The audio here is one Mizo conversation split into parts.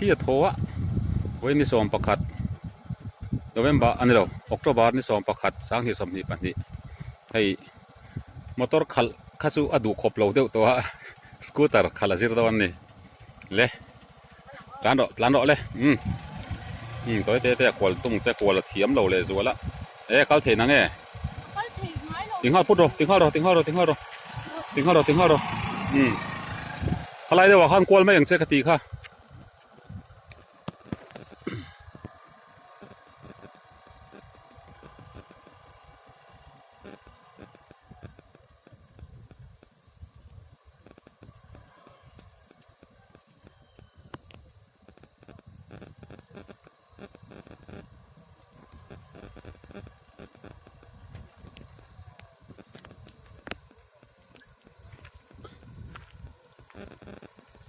Thli a thaw a, vawi ni 11 November a ni lo, October ni 11 2022 hei motor khalh kha chu a duh khawp lo deuh tawh a, scooter khalh a zir dawn a ni. Le tlan rawh tlan rawh le umm umm tawi te te a kual tung che kual a thiam lo leh zual a e kal thei nang e ti nghal phut rawh ti nghal rawh ti nghal rawh ti nghal rawh ti nghal rawh ti nghal rawh umm khalai deuh ah khan kual mai ang che ka tih kha.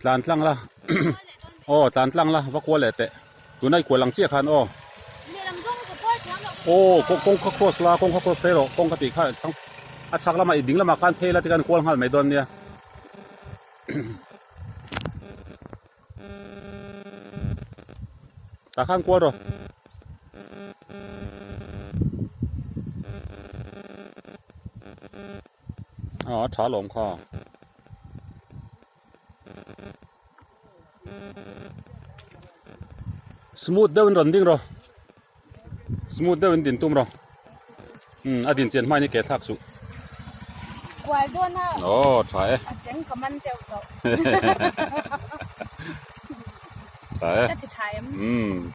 Tlan tlang la aw tlan tlang la va kual leh teh tuna i kual ang chiah khan aw aw kawng kha cross la kawng kha cross phei rawh kawng ka tih kha a chhak lamah i ding lamah khan phei la tikhan kual nghal mai dawn nia. Tah khan kual rawh. A tha lawm kha. Smooth deuhin rawn ding rawh. Smooth deuhin din tum rawh. Umm a din chian hmain i ke thlak suh. Kual dawn a. Aw tha e. A cheng ka man deuh tawh. Tha e. Ka ti tha em. Umm.